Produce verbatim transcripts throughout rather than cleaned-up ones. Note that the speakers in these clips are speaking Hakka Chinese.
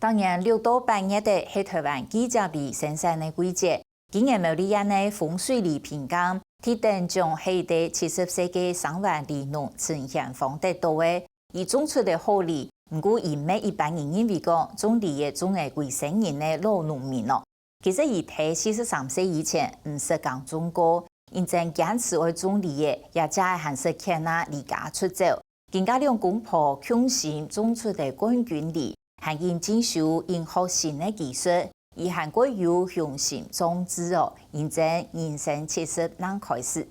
逐年六到八月仔係臺灣記者梨生產个季節，今年苗栗縣个豐水梨品鑑，特等獎係得七十歲个生還梨農陳賢芳得到个。佢種出个好梨，毋過佢毋係一般人認為講種梨仔種个歸生人个老農民哦。其實佢在四十三歲以前毋識耕種過，因爭堅持愛種梨仔，這下還識牽啊離家出走。 今下兩公婆共心種出个冠軍梨，還因進修因學新个技術，佢還過有雄心壯志哦，因爭人生七十正開始。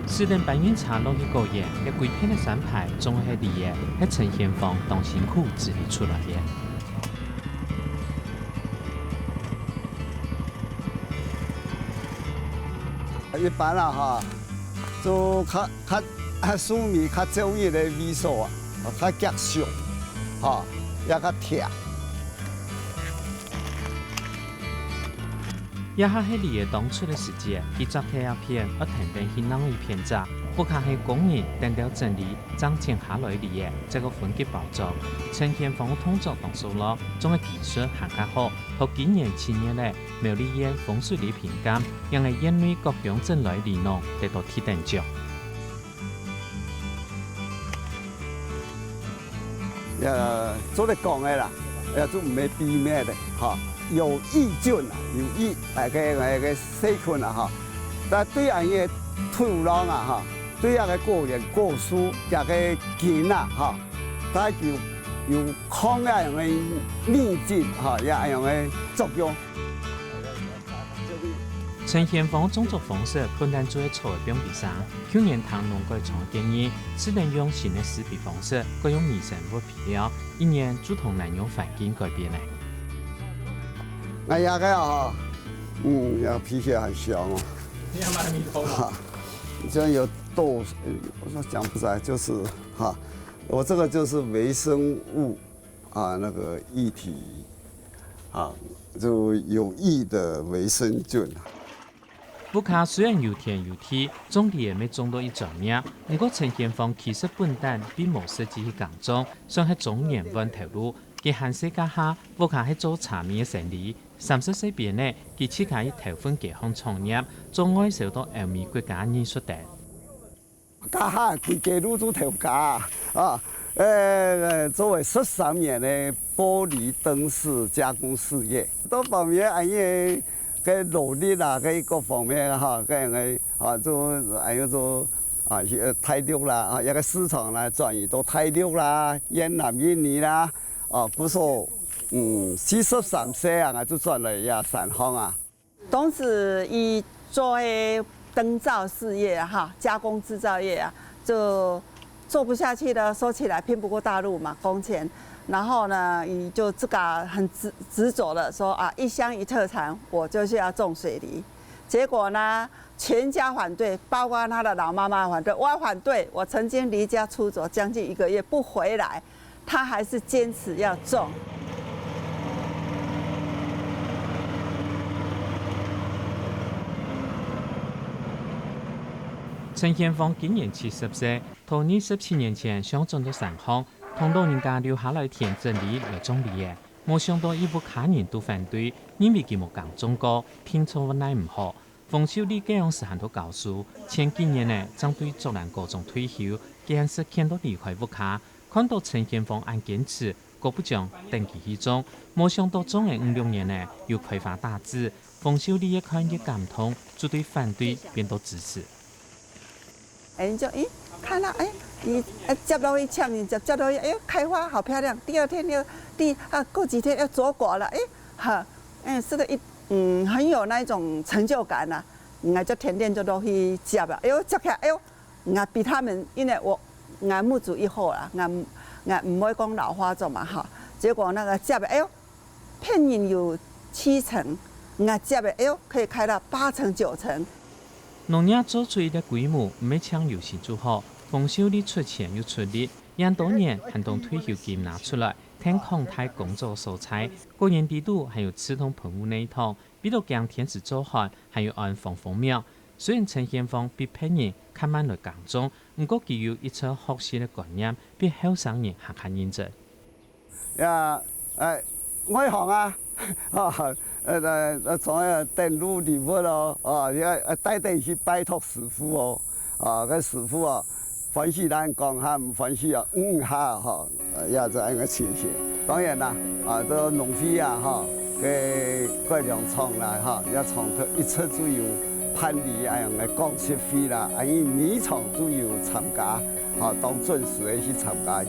駛等搬運車落去果園，這歸片个山排種个係梨仔，係陳賢芳當辛苦整理出來个。一般啦哈，就較較較樹尾較少一个位所啊，較結實，哈，也較忝。 這下係梨仔當出个時節，佢摘忒一片，愛跈等去另一片摘。屋下係工人等到整理，正剪下來梨仔，再過分佢包裝。陳賢芳動作當熟絡，種个技術還較好，到今年七月仔，苗栗縣豐水梨品鑑，也係縣內各鄉鎮來梨農得到特等獎。 呃，做得講个啦，呃，就毋係秘密个，哈，有益菌啊，有益，呃，个个个細菌啊，哈，但對恁个土壤啊，哈，對該个果園、果樹，這个根啊，哈，它有有抗該樣个逆境，哈，也恁樣个作用。 陳賢芳个種作方式，本來就係坐个放比生。舊年聽農改場个建議，試等用新个施肥方式，改用微生物肥料，一年就同恁樣環境改變了。哎呀，這个啊，嗯，這皮鞋很香哦。你還買米豆嗎？哈，這樣有豆，我說講不出來，就是哈，我這個就是微生物 啊，那個液體，啊，就有益的微生菌。屋下雖然有田有地，種梨仔乜種到一專業，毋過陳賢芳其實本旦並無實際去耕種，算係中年換頭路。佢還細該下，屋下係做茶米个生理。三十歲邊仔，佢自家去投份該項創業，做外銷到歐美國家藝術展。 該下歸家路就頭家啊，呃，做了十三年个玻璃燈飾加工事業，多方面恁樣个勞力啊，个各方面哈，个樣个啊，做，恁樣做啊，去，呃，大陸啦，啊，一個市場啦，轉移到大陸啦、越南、印尼啦，啊，故所，嗯，四十三歲啊，𠊎就轉來這山項啊。 當時佢做个燈罩事業啊，哈，加工製造業啊，就做不下去了，說起來拼不過大陸嘛，工錢。然後呢，佢就自家很執，執著的說啊，一鄉一特產，我就是要種水梨。結果呢，全家反對，包括他的老媽媽反對，我反對，我曾經離家出走將近一個月不回來， 他還是堅持要種。陳賢芳今年七十歲，在二十七年前想轉到山項，同老人家留下來田整理來種梨仔。無想到佢屋下人都反對，認為佢無耕種過，定著會奈毋何。 馮秀麗該央時還在教書，前幾年仔正對竹蘭高中退休，佢還識譴到離開屋下，看到陳賢芳恁堅持，姑不將等佢去種，無想到種仔五六年仔，又開花打子，馮秀麗越看越感動，就對反對變到支持。 哎，你就，哎，看到，哎，你，哎，接落去，請你接，接落去，哎喲，開花好漂亮。第二天又，第，啊，過幾天又結果了，哎，哈，哎，是个一，嗯，很有那一種成就感呐。𠊎就天天就落去接啊，哎喲，接起來，哎喲，𠊎比他們，因為我，𠊎目珠一好啦，𠊎，𠊎毋會講老花種嘛，哈。結果那個接，哎喲， 片仁有七成，𠊎接个，哎喲，可以開到八成九成。農業做出一個規模，毋係淨有心就好。馮秀麗出錢又出力，恁多年還當退休金拿出來，天空大工作所在，果園底肚還有自動噴霧系統，為著驚天時燥寒，還有安防風苗。雖然陳賢芳比別人較慢來耕種，毋過佢有一套學習个觀念，比後生人還較認真。呀，哎，外行啊，哈，呃，呃，呃，從那个等路禮物哦，哦，要，呃，帶等去拜託師傅哦，啊，跟師傅哦，歡喜咱講下，毋歡喜哦，嗯哈，吼，呃，也係恁个情形。當然啦，啊，這農會啊，吼，个改良場啦，吼，也常一直都有辦理恁樣个講習會啦，啊，因為每場都有參加，吼，當準時个去參加。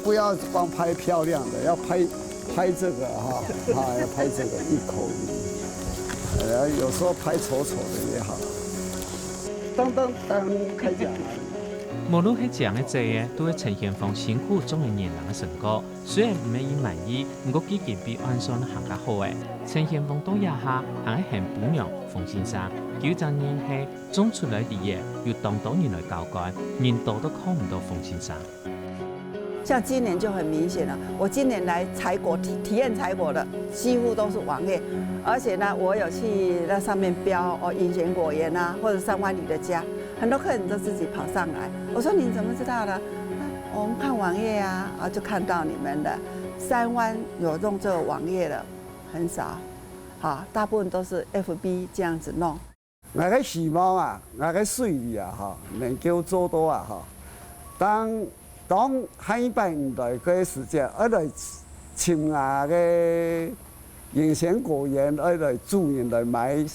不要光拍漂亮的，要拍，拍這個哈，啊，要拍這個一口一，呃，有時候拍醜醜的也好。當當當，開獎了。無論係靚个、䆀个，都係陳賢芳辛苦種个年人个成果。雖然毋係佢滿意，毋過已經比岸上還較好了。陳賢芳到這下還係喊餔娘、黃先生，佢正認係 種出來个梨仔，有當多人來交關，人多都看毋到黃先生。像今年就很明顯了，我今年來採果，體，體驗採果的，幾乎都是網頁，而且呢，我有去那上面標，哦，雲賢果園啊，或者三灣里的家，很多客人都自己跑上來。我說：「你怎麼知道的？」「我們看網頁啊，啊，就看到你們的。」三灣有用這個網頁的很少，好，大部分都是F B這樣子弄。 𠊎个希望啊，𠊎个水利啊，吼，能夠做到啊，吼。當，當下一擺毋來个時節，愛來尋𠊎个雲賢果園，愛來主人來買，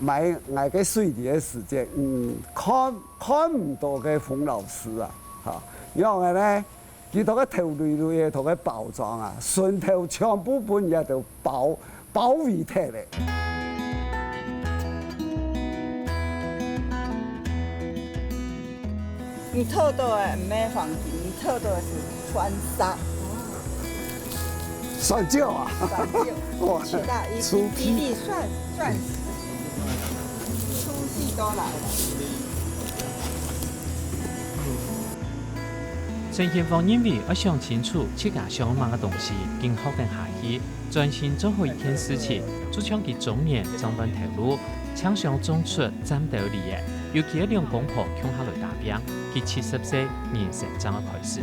買𠊎个水利个時節，嗯，看，看毋到个洪老師啊，吼，仰般个呢？ 佢兜个頭鐳鐳个，頭个包裝啊，順頭全部分人家都包，包圍忒咧。你偷到个毋係黃金，你偷到个係鑽石。鑽石啊！鑽石，哇，是的，一，出一粒鑽，鑽石，出息都來了。 陳賢芳認為愛想清楚自家想愛麼个東西，緊學等下去，專心做好一件事情，就像佢中年轉換頭路，淨想種出站兜梨仔，尤其係兩公婆共下來打拚，佢七十歲人生正愛開始。